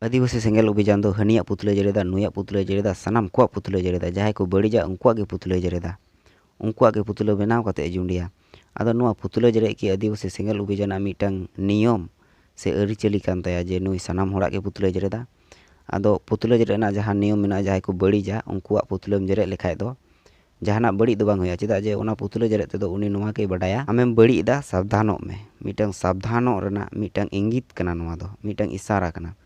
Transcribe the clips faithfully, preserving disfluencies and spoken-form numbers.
ᱟᱹᱫᱤᱵᱟᱹᱥᱤ ᱥᱮᱸᱜᱮᱞ ᱚᱵᱷᱤᱡᱟᱱ ᱫᱚ ᱦᱟᱹᱱᱤᱭᱟᱜ ᱯᱩᱛᱞᱟᱹᱭ ᱡᱮᱨᱮᱫᱟ, ᱱᱩᱭᱟᱜ ᱯᱩᱛᱞᱟᱹᱭ ᱡᱮᱨᱮᱫᱟ, ᱥᱟᱱᱟᱢ ᱠᱚᱣᱟᱜ ᱯᱩᱛᱞᱟᱹᱭ ᱡᱮᱨᱮᱫᱟ᱾ ᱡᱟᱦᱟᱸᱭ ᱠᱚ ᱵᱟᱹᱲᱤᱡᱟ, ᱩᱱᱠᱩᱣᱟᱜ ᱜᱮ ᱯᱩᱛᱞᱟᱹᱭ ᱡᱮᱨᱮᱫᱟ, ᱩᱱᱠᱩᱣᱟᱜ ᱜᱮ ᱯᱩᱛᱞᱟᱹ ᱵᱮᱱᱟᱣ ᱠᱟᱛᱮ ᱮ ᱡᱩᱸᱰᱤᱭᱟ᱾ ᱟᱫᱚ ᱱᱚᱣᱟ ᱯᱩᱛᱞᱟᱹ ᱡᱮᱨᱮᱫ ᱠᱤ ᱟᱹᱫᱤᱵᱟᱹᱥᱤ ᱥᱮᱸᱜᱮᱞ ᱚᱵᱷᱤᱡᱟᱱᱟᱜ ᱢᱤᱫᱴᱟᱝ ᱱᱤᱭᱚᱢ ᱥᱮ ᱟᱹᱨᱤᱪᱟᱹᱞᱤ ᱠᱟᱱ ᱛᱟᱭᱟ ᱡᱮ ᱱᱩᱭ ᱥᱟᱱᱟᱢ ᱦᱚᱲᱟᱜ ᱜᱮ ᱯᱩᱛᱞᱟᱹᱭ ᱡᱮᱨᱮᱫᱟ? ᱟᱫᱚ ᱯᱩᱛᱞᱟᱹ ᱡᱮᱨᱮᱫ ᱨᱮᱱᱟᱜ ᱡᱟᱦᱟᱸ ᱱᱤᱭᱚᱢ ᱢᱮᱱᱟᱜᱼᱟ, ᱡᱟᱦᱟᱸᱭ ᱠᱚ ᱵᱟᱹᱲᱤᱡᱟ ᱩᱱᱠᱩᱣᱟᱜ ᱯᱩᱛᱞᱟᱹᱢ ᱡᱮᱨᱮᱫ ᱞᱮᱠᱷᱟᱡ ᱫᱚ ᱡᱟᱦᱟᱱᱟᱜ ᱵᱟᱹᱲᱤᱡ ᱫᱚ ᱵᱟᱝ ᱦᱩᱭᱩᱜᱼᱟ᱾ ᱪᱮᱫᱟᱜ ᱡᱮ ᱚᱱᱟ ᱯᱩᱛᱞᱟᱹ ᱡᱮᱨᱮᱫ ᱛᱮᱫᱚ ᱩᱱᱤ ᱱᱚᱣᱟ ᱜᱮᱭ ᱵᱟᱰᱟᱭᱟ, ᱟᱢᱮᱢ ᱵᱟᱹᱲᱤᱡ ᱮᱫᱟ, ᱥᱟᱵᱫᱷᱟᱱᱚᱜ ᱢᱮ᱾ ᱢᱤᱫᱴᱟᱝ ᱥᱟᱵᱫᱷᱟᱱᱚᱜ ᱨᱮᱱᱟᱜ ᱢᱤᱫᱴᱟᱝ ᱤᱝᱜᱤᱛ ᱠᱟᱱᱟ ᱱᱚᱣᱟ ᱫᱚ, ᱢᱤᱫᱴᱟᱝ ᱤᱥᱟᱨᱟ ᱠᱟᱱᱟ᱾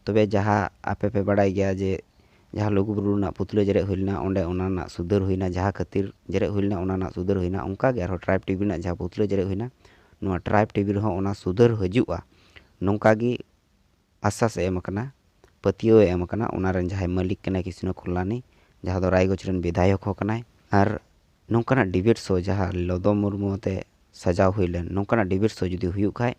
ᱛᱚᱵᱮ ᱡᱟᱦᱟᱸ ᱟᱯᱮ ᱯᱮ ᱵᱟᱰᱟᱭ ᱜᱮᱭᱟ ᱡᱮ ᱡᱟᱦᱟᱸ ᱞᱩᱜᱩᱵᱩᱨᱩ ᱨᱮᱱᱟᱜ ᱯᱩᱛᱞᱟᱹ ᱡᱮᱨᱮᱫ ᱦᱩᱭ ᱞᱮᱱᱟ, ᱚᱸᱰᱮ ᱚᱱᱟ ᱨᱮᱱᱟᱜ ᱥᱩᱫᱷᱟᱹᱨ ᱦᱩᱭᱱᱟ, ᱡᱟᱦᱟᱸ ᱠᱷᱟᱹᱛᱤᱨ ᱡᱮᱨᱮᱫ ᱦᱩᱭ ᱞᱮᱱᱟ ᱚᱱᱟ ᱨᱮᱱᱟᱜ ᱥᱩᱫᱷᱟᱹᱨ ᱦᱩᱭᱱᱟ, ᱚᱱᱠᱟ ᱜᱮ ᱟᱨᱦᱚᱸ ᱴᱨᱟᱭᱤᱵᱽ ᱴᱤᱵᱷᱤ ᱨᱮᱱᱟᱜ ᱡᱟᱦᱟᱸ ᱯᱩᱛᱞᱟᱹ ᱡᱮᱨᱮᱫ ᱦᱩᱭᱱᱟ, ᱱᱚᱣᱟ ᱴᱨᱟᱭᱤᱵᱽ ᱴᱤᱵᱷᱤ ᱨᱮᱦᱚᱸ ᱚᱱᱟ ᱥᱩᱫᱷᱟᱹᱨ ᱦᱤᱡᱩᱜᱼᱟ, ᱱᱚᱝᱠᱟ ᱜᱮ ᱟᱥᱥᱟᱥ ᱮ ᱮᱢ ᱟᱠᱟᱱᱟ, ᱯᱟᱹᱛᱭᱟᱹᱣ ᱮ ᱮᱢ ᱟᱠᱟᱱᱟ᱾ ᱚᱱᱟ ᱨᱮᱱ ᱡᱟᱦᱟᱸᱭ ᱢᱟᱹᱞᱤᱠ ᱠᱟᱱᱟᱭ ᱠᱨᱤᱥᱱᱚ ᱠᱚᱞᱞᱟᱱᱤ, ᱡᱟᱦᱟᱸ ᱫᱚ ᱨᱟᱭᱜᱚᱸᱡᱽ ᱨᱮᱱ ᱵᱤᱫᱷᱟᱭᱚᱠ ᱦᱚᱸ ᱠᱟᱱᱟᱭ᱾ ᱟᱨ ᱱᱚᱝᱠᱟᱱᱟᱜ ᱰᱤᱵᱮᱴ ᱥᱳ ᱡᱟᱦᱟᱸ ᱞᱚᱫᱚ ᱢᱩᱨᱢᱩ ᱟᱛᱮ ᱥᱟᱡᱟᱣ ᱦᱩᱭ ᱞᱮᱱ, ᱱᱚᱝᱠᱟᱱᱟᱜ ᱰᱤᱵᱮᱴ ᱥᱳ ᱡᱩᱫᱤ ᱦᱩᱭᱩᱜ ᱠᱷᱟᱡ,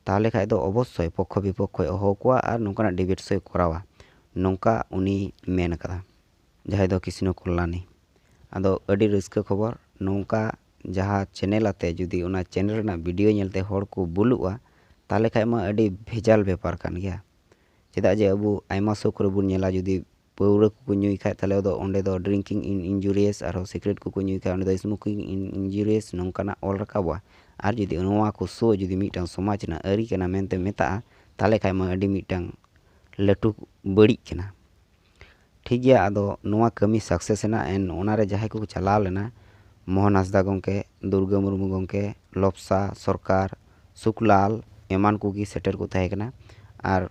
ᱛᱟᱦᱚᱞᱮ ᱠᱷᱟᱡ ᱫᱚ ᱚᱵᱚᱥᱥᱳᱭ ᱯᱚᱠᱠᱷᱚ ᱵᱤᱯᱚᱠᱠᱷᱚᱭ ᱦᱚᱦᱚ ᱠᱚᱣᱟ ᱟᱨ ᱱᱚᱝᱠᱟᱱᱟᱜ ᱰᱤᱵᱮᱴ ᱥᱳᱭ ᱠᱚᱨᱟᱣᱟ, ᱱᱚᱝᱠᱟ ᱩᱱᱤ ᱢᱮᱱ ᱟᱠᱟᱫᱟ, ᱡᱟᱦᱟᱸᱭ ᱫᱚ ᱠᱨᱤᱥᱱᱚ ᱠᱚᱞᱞᱟᱱᱤ᱾ ᱟᱫᱚ ᱟᱹᱰᱤ ᱨᱟᱹᱥᱠᱟᱹ ᱠᱷᱚᱵᱚᱨ, ᱱᱚᱝᱠᱟ ᱡᱟᱦᱟᱸ ᱪᱮᱱᱮᱞ ᱟᱛᱮ ᱡᱩᱫᱤ ᱚᱱᱟ ᱪᱮᱱᱮᱞ ᱨᱮᱱᱟᱜ ᱵᱷᱤᱰᱤᱭᱳ ᱧᱮᱞᱛᱮ ᱦᱚᱲ ᱠᱚ ᱵᱩᱞᱩᱜᱼᱟ, ᱛᱟᱦᱚᱞᱮ ᱠᱷᱟᱡ ᱢᱟ ᱟᱹᱰᱤ ᱵᱷᱮᱡᱟᱞ ᱵᱮᱯᱟᱨ ᱠᱟᱱ ᱜᱮᱭᱟ᱾ ᱪᱮᱫᱟᱜ ᱡᱮ ᱟᱵᱚ ᱟᱭᱢᱟ ᱥᱳ ᱠᱚᱨᱮ ᱵᱚᱱ ᱧᱮᱞᱟ, ᱡᱩᱫᱤ ᱯᱟᱹᱣᱨᱟᱹ ᱠᱚᱠᱚ ᱧᱩᱭ ᱠᱷᱟᱡ, ᱛᱟᱦᱚᱞᱮ ᱫᱚ ᱚᱸᱰᱮ ᱫᱚ drinking in injurious, ᱟᱨᱦᱚᱸ ᱥᱤᱜᱽᱨᱮᱴ ᱠᱚᱠᱚ ᱧᱩᱭ ᱠᱷᱟᱡ, ᱚᱸᱰᱮ ᱫᱚ smoking in injurious, ᱱᱚᱝᱠᱟᱱᱟᱜ ᱚᱞ ᱨᱟᱠᱟᱵᱚᱜᱼᱟ᱾ ᱟᱨ ᱡᱩᱫᱤ ᱱᱚᱣᱟ ᱠᱚ ᱥᱳ ᱡᱩᱫᱤ ᱢᱤᱫᱴᱟᱝ ᱥᱚᱢᱟᱡᱽ ᱨᱮᱱᱟᱜ ᱟᱹᱨᱤ ᱠᱟᱱᱟ ᱢᱮᱱᱛᱮ ᱢᱮᱛᱟᱜᱼᱟ, ᱛᱟᱦᱚᱞᱮ ᱠᱷᱟᱡ ᱢᱟ ᱟᱹᱰᱤ ᱢᱤᱫᱴᱟᱝ ᱞᱟᱹᱴᱩ ᱵᱟᱹᱲᱤᱡ ᱠᱟᱱᱟ᱾ ᱴᱷᱤᱠ ᱜᱮᱭᱟ, ᱟᱫᱚ ᱱᱚᱣᱟ ᱠᱟᱹᱢᱤ ᱥᱟᱠᱥᱮᱥ ᱮᱱᱟ, and ᱚᱱᱟᱨᱮ ᱡᱟᱦᱟᱸᱭ ᱠᱚᱠᱚ ᱪᱟᱞᱟᱣ ᱞᱮᱱᱟ, ᱢᱳᱦᱚᱱ ᱦᱟᱸᱥᱫᱟ ᱜᱚᱢᱠᱮ, ᱫᱩᱨᱜᱟᱹ ᱢᱩᱨᱢᱩ ᱜᱚᱢᱠᱮ, ᱞᱚᱯᱥᱟ ᱥᱚᱨᱠᱟᱨ, ᱥᱩᱠᱞᱟᱞ, ᱮᱢᱟᱱ ᱠᱚᱜᱮ ᱥᱮᱴᱮᱨ ᱠᱚ ᱛᱟᱦᱮᱸ ᱠᱟᱱᱟ᱾ ᱟᱨ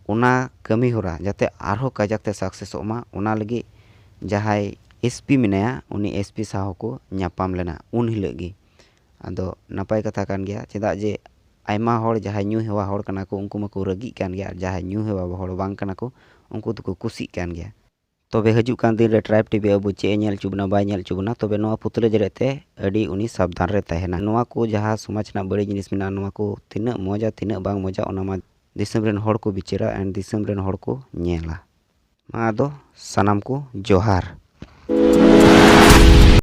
ᱚᱱᱟ ᱠᱟᱹᱢᱤ ᱦᱚᱨᱟ ᱡᱟᱛᱮ ᱟᱨᱦᱚᱸ ᱠᱟᱡᱟᱠ ᱛᱮ ᱥᱟᱠᱥᱮᱥᱚᱜ ᱢᱟ, ᱚᱱᱟ ᱞᱟᱹᱜᱤᱫ ᱡᱟᱦᱟᱸᱭ ᱮᱥ ᱯᱤ ᱢᱮᱱᱟᱭᱟ, ᱩᱱᱤ ᱮᱥ ᱯᱤ ᱥᱟᱶ ᱦᱚᱸᱠᱚ ᱧᱟᱯᱟᱢ ᱞᱮᱱᱟ ᱩᱱ ᱦᱤᱞᱳᱜ ᱜᱮ᱾ ᱟᱫᱚ ᱱᱟᱯᱟᱭ ᱠᱟᱛᱷᱟ ᱠᱟᱱ ᱜᱮᱭᱟ, ᱪᱮᱫᱟᱜ ᱡᱮ ᱟᱭᱢᱟ ᱦᱚᱲ ᱡᱟᱦᱟᱸᱭ ᱧᱩ ᱦᱮᱣᱟ ᱦᱚᱲ ᱠᱟᱱᱟ ᱠᱚ, ᱩᱱᱠᱩ ᱢᱟᱠᱚ ᱨᱟᱹᱜᱤᱜ ᱠᱟᱱ ᱜᱮᱭᱟ, ᱟᱨ ᱡᱟᱦᱟᱸᱭ ᱧᱩ ᱦᱮᱣᱟ ᱦᱚᱲ ᱵᱟᱝ ᱠᱟᱱᱟ ᱠᱚ, ᱩᱱᱠᱩ ᱫᱚᱠᱚ ᱠᱩᱥᱤᱜ ᱠᱟᱱ ᱜᱮᱭᱟ᱾ ᱛᱚᱵᱮ ᱦᱤᱡᱩᱜ ᱠᱟᱱ ᱫᱤᱱ ᱨᱮ ᱴᱨᱟᱭᱤᱵᱽ ᱴᱤᱵᱷᱤ ᱟᱵᱚ ᱪᱮᱫ ᱮ ᱧᱮᱞ ᱦᱚᱪᱚ ᱵᱚᱱᱟ, ᱵᱟᱭ ᱧᱮᱞ ᱦᱚᱪᱚ ᱵᱚᱱᱟ, ᱛᱚᱵᱮ ᱱᱚᱣᱟ ᱯᱩᱛᱞᱟᱹ ᱡᱮᱨᱮᱫ ᱛᱮ ᱟᱹᱰᱤ ᱩᱱᱤ ᱥᱟᱵᱫᱷᱟᱱ ᱨᱮ ᱛᱟᱦᱮᱱᱟ᱾ ᱱᱚᱣᱟ ᱠᱚ ᱡᱟᱦᱟᱸ ᱥᱚᱢᱟᱡᱽ ᱨᱮᱱᱟᱜ ᱵᱟᱹᱲᱤᱡ ᱡᱤᱱᱤᱥ ᱢᱮᱱᱟᱜᱼᱟ, ᱱᱚᱣᱟ ᱠᱚ ᱛᱤᱱᱟᱹᱜ ᱢᱚᱡᱟ, ᱛᱤᱱᱟᱹᱜ ᱵᱟᱝ ᱢᱚᱡᱟ, ᱚᱱᱟ ᱢᱟ ᱫᱤᱥᱚᱢ ᱨᱮᱱ ᱦᱚᱲ ᱠᱚ ᱵᱤᱪᱟᱹᱨᱟ and ᱫᱤᱥᱚᱢ ᱨᱮᱱ ᱦᱚᱲ ᱠᱚ ᱧᱮᱞᱟ᱾ ᱢᱟ ᱟᱫᱚ ᱥᱟᱱᱟᱢ ᱠᱚ ᱡᱚᱦᱟᱨ᱾